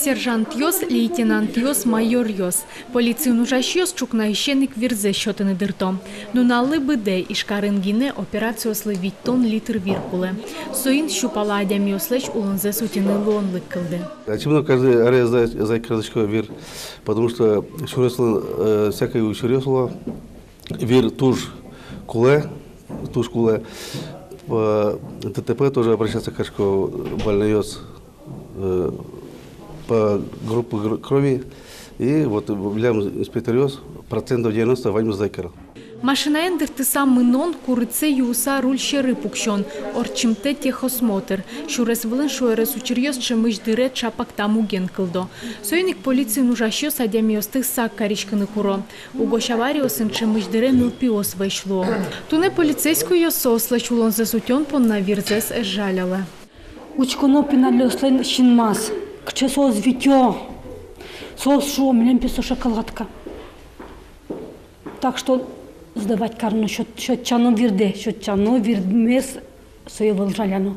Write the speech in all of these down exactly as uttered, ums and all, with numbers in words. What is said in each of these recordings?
Сержантъёс, лейтенантъёс, майоръёс. Полициын ужасьёс ӵукнаысен ик вирзэс сётыны дырто. Нуналлы быдэ Ижкарын гинэ операциослы витьтон литр вир кулэ. Соин сю пала адямиослэсь улонзэс утьыны луонлык кылдэ. Ачим но каждый аре зай-, зай кырӟасько вир, потому что сюреслэн, э, всякой учыръёс уло. Вир туж кулэ, туж кулэ. По ДТП тоже обращаться карисько больнойёс, э, по группы гр-, крови. И вот милям инспекторъёс процентов девяносто ваньмыз зай каро. Машинаен дыртыса мынон, курытсэ юыса руль сьӧры пуксён, ортчымтэ техосмотр. Сюрес вылын шуэрес учыръёс ӵемысь дыре ӵапак та муген кылдо. Соин ик полициын ужасьёс адямиосты сак кариськыны куро. Угось авариосын ӵемысь дыре нылпиос вӧсь луо. Туннэ полицейскойёс соослэсь улонзэс утён понна вирзэс ӧз жалялэ. Учконо пиналъёслэн синмаз, кыӵе соос витё. Соос шуо: милем пе со шоколадка. Так что сдавать кароно, сёт-, сётчано вирдэ, сётчано вирмес, сое ӧвӧл жаляно.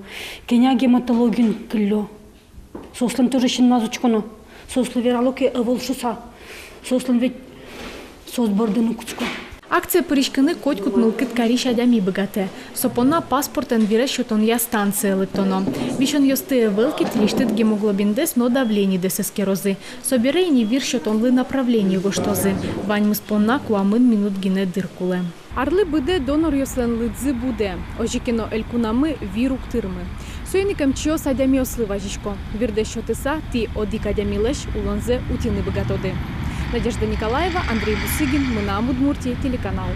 Кӧня гематологиын кыллё. Соослэн тоже синмаз учконо. Соослы верало ке, ӧвӧл шуса. Соослэн ведь соос бордын уг кутско. Акцие пыриськыны котькуд мылкыд карись адями быгатэ. Со понна паспортэн вирез сётонъя станцие лыктоно. Висёнъёсты ӧвӧл ке, тӥлесьтыд гемоглобиндэс но давленидэс эскерозы. Собере ини вир сётонлы направление гожтозы. Ваньмыз понна куамын минут гинэ дыр кулэ. Арлы быдэ доноръёслэн лыдзы будэ. Озьы ке но элькунамы вир уг тырмы. Соин ик эмчиос адямиослы вазисько: вирдэс сётыса, тӥ одӥг адямилэсь улонзэ утьыны быгатоды. Надежда Николаева, Андрей Бусыгин, «Мынам Удмуртие» телеканал.